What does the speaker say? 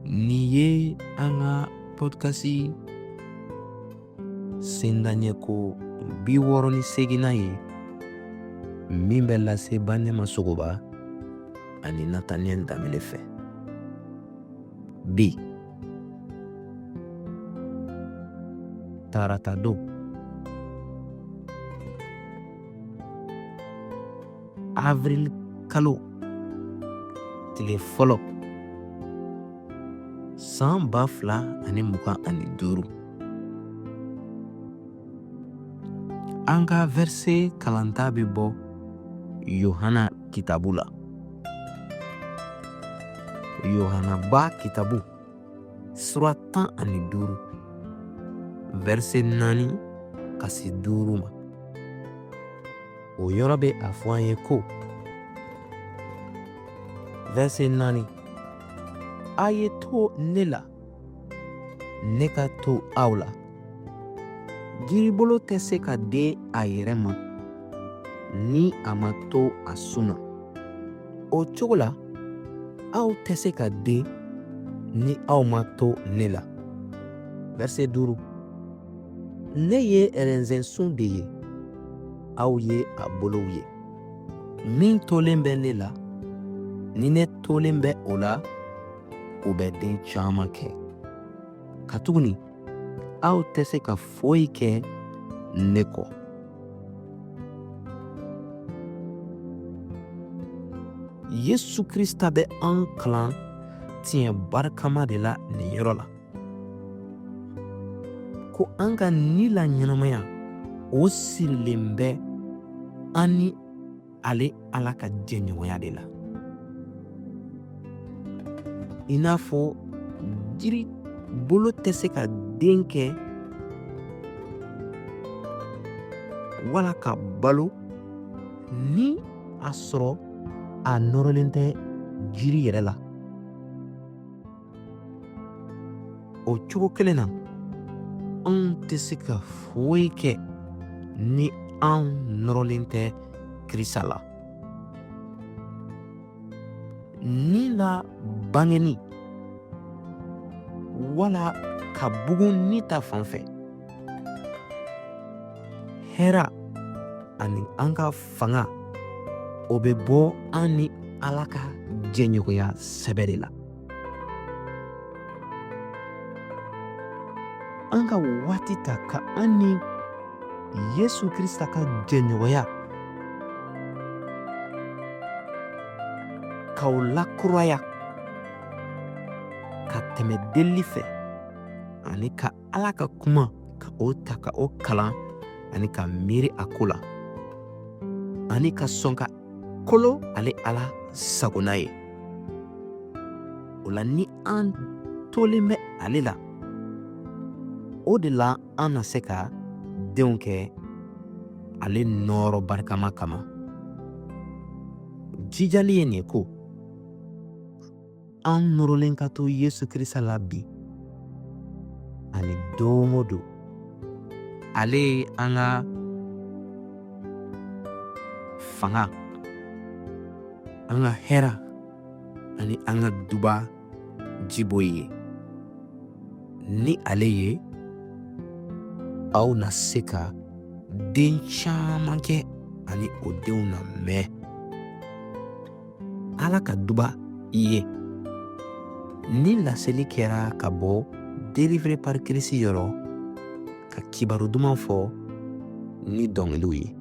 Nin ye an ka podcast sendaɲɛko 68nan ye min bɛ lase Banɛma Sogoba ani Nataniyɛli Danbele fɛ. Bi tarata don, avril kalo tile fɔlɔ, san 2025. An ka verset kalanta bɛ bɔ Yohana kitabu la. Yohana ba kitabu sura 15, verset 4 ka se 5 ma. O yɔrɔ bɛ a fɔ an ye ko verset 4, a ye to ne la, ne ka to aw la. Jiribolo tɛ se ka den a yɛrɛ ma ni a ma to a sun na. O cogo la, aw tɛ se ka den ni aw ma to ne la. Verset 5, ne ye ɛrɛnzɛnsun de ye, aw ye a bolow ye. Min tolen bɛ ne la, ni ne tolen bɛ o la, o bɛ den caman kɛ. Katuguni aw tɛ se ka foyi kɛ ne kɔ. Yesu Krista bɛ an kalan tiɲɛ barikama de la nin yɔrɔ la, ko an ka ni la ɲɛnamaya, o sirilen bɛ an ni ale Ala ka jɛɲɔgɔnya de la. I n'a fɔ jiri bolo tɛ se ka den kɛ wala ka balo ni a sɔrɔ a nɔrɔlen tɛ jiri yɛrɛ la. O cogo kelen na, anw tɛ se ka foyi kɛ ni anw nɔrɔlen tɛ Krista la. Ni la bangeni wala ka bugun ni ta fan fɛ, hɛra ani an ka fanga, o bɛ bɔ an ni Ala ka jɛɲɔgɔnya sɛbɛ de la. An ka waati ta ka an ni Yesu Krista ka jɛɲɔgɔnya k'aw lakuraya ka tɛmɛ delili fɛ, ani ka Ala ka kuma ka o ta ka o kalan, ani ka miiri a ko la, ani ka sɔn ka kolo ale Ala sagona ye. O la, ni an tolen bɛ ale la, o de la an na se ka denw kɛ ale nɔɔrɔ barikama kama. Jijali ye nin ye ko an nɔrɔlen ka to Yesu Krista la bi ani don o don. Ale ye an ka fanga, an ka hɛra ani an ka duba jibo ye. Ni ale ye, aw na se ka den caman kɛ ani o denw na mɛn. Ala ka duba i ye. Ni laseli kɛra ka bɔ Délivré par Christ yɔrɔ, ka kibaru duman fɔ ni dɔnkiliw ye.